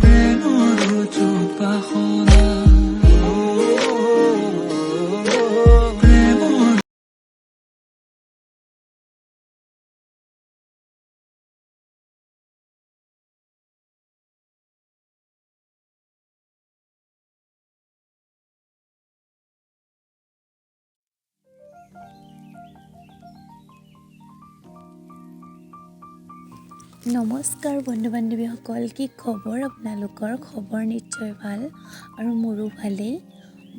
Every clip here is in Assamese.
প্ৰেমৰ উপাসনা, প্ৰেমৰ। নমস্কাৰ বন্ধু বান্ধৱীসকল, কি খবৰ আপোনালোকৰ? খবৰ নিশ্চয় ভাল আৰু মোৰো ভালেই।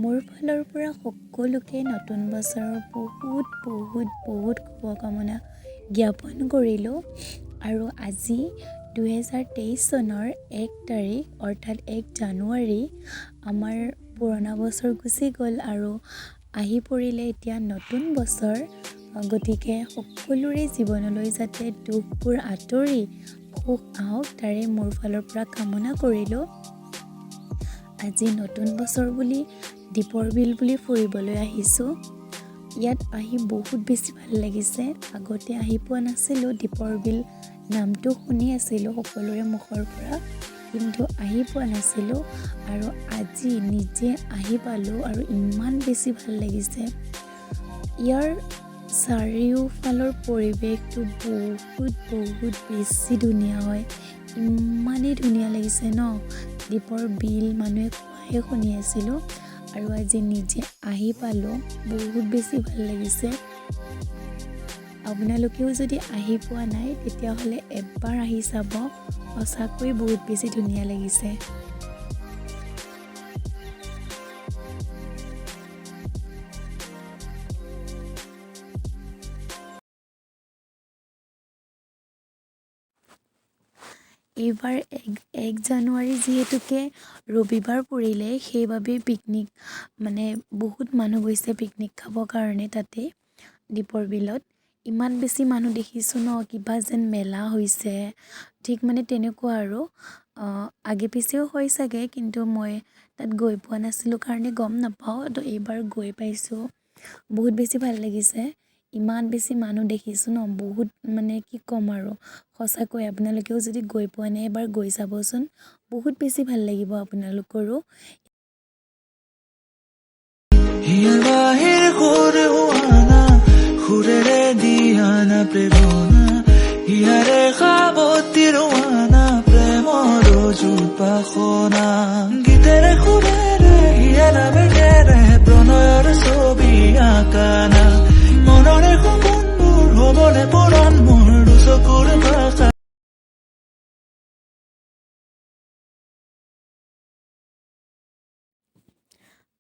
মোৰ ফালৰ পৰা সকলোকে নতুন বছৰৰ বহুত বহুত বহুত শুভকামনা জ্ঞাপন কৰিলোঁ। আৰু আজি 2023 চনৰ 1 তাৰিখ, অৰ্থাৎ 1 জানুৱাৰী। আমাৰ পুৰণা বছৰ গুচি গ'ল আৰু আহি পৰিলে এতিয়া নতুন বছৰ। গতিকে সকলোৰে জীৱনলৈ যাতে দুখবোৰ আঁতৰি সুখ আহক, তাৰে মোৰ ফালৰ পৰা কামনা কৰিলোঁ। আজি নতুন বছৰ বুলি দীপৰ বিল বুলি ফুৰিবলৈ আহিছোঁ। ইয়াত আহি বহুত বেছি ভাল লাগিছে। আগতে আহি পোৱা নাছিলোঁ। দীপৰ বিল নামটো শুনি আছিলোঁ সকলোৰে মুখৰ পৰা, কিন্তু আহি পোৱা নাছিলোঁ। আৰু আজি নিজে আহি পালোঁ আৰু ইমান বেছি ভাল লাগিছে। ইয়াৰ চাৰিওফালৰ পৰিৱেশটো বহুত বহুত বেছি ধুনীয়া হয়। ইমানেই ধুনীয়া লাগিছে ন। দীপৰ বিল মানুহে কোৱাহে শুনি আছিলোঁ আৰু আজি নিজে আহি পালোঁ, বহুত বেছি ভাল লাগিছে। আপোনালোকেও যদি আহি পোৱা নাই, তেতিয়াহ'লে এবাৰ আহি চাব। সঁচাকৈ বহুত বেছি ধুনীয়া লাগিছে। এইবাৰ 1 জানুৱাৰী যিহেতুকে ৰবিবাৰ পৰিলে, সেইবাবে পিকনিক মানে বহুত মানুহ গৈছে পিকনিক খাবৰ কাৰণে। তাতে দীপৰ বিলত ইমান বেছি মানুহ দেখিছোঁ ন, কিবা যেন মেলা হৈছে, ঠিক মানে তেনেকুৱা। আৰু আগে পিছেও হয় চাগে, কিন্তু মই তাত গৈ পোৱা নাছিলোঁ কাৰণে গম নাপাওঁ। তো এইবাৰ গৈ পাইছোঁ, বহুত বেছি ভাল লাগিছে। ইমান বেছি মানুহ দেখিছোঁ ন, বহুত মানে কি ক'ম আৰু। সঁচাকৈ আপোনালোকেও যদি গৈ পোৱা নাই, এবাৰ গৈ চাবচোন, বহুত বেছি ভাল লাগিব আপোনালোকৰো। হিয়াৰ বাঁহীৰ সুৰ হোৱানা, সুৰেৰে দিয়ানা প্ৰেৰণা, হিয়াৰে সাৱটি ৰোৱানা, প্ৰেমৰ উপাসনা। গীতেৰে সুৰেৰে হিয়াৰ আৱেগেৰে প্ৰণয়ৰ ছবি আঁকানা, মনৰে সপোনবোৰ হ'বনে পূৰণ মোৰ দুচকুৰ ভাষা।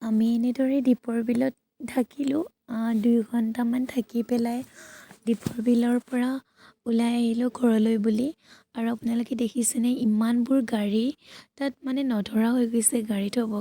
আমি এনেদৰে দীপৰ বিলত থাকিলোঁ। 2 ঘণ্টামান থাকি পেলাই দীপৰ বিলৰ পৰা ওলাই আহিলোঁ ঘৰলৈ বুলি। আৰু আপোনালোকে দেখিছেনে ইমানবোৰ গাড়ী তাত, মানে নধৰা হৈ গৈছে গাড়ী থ'ব।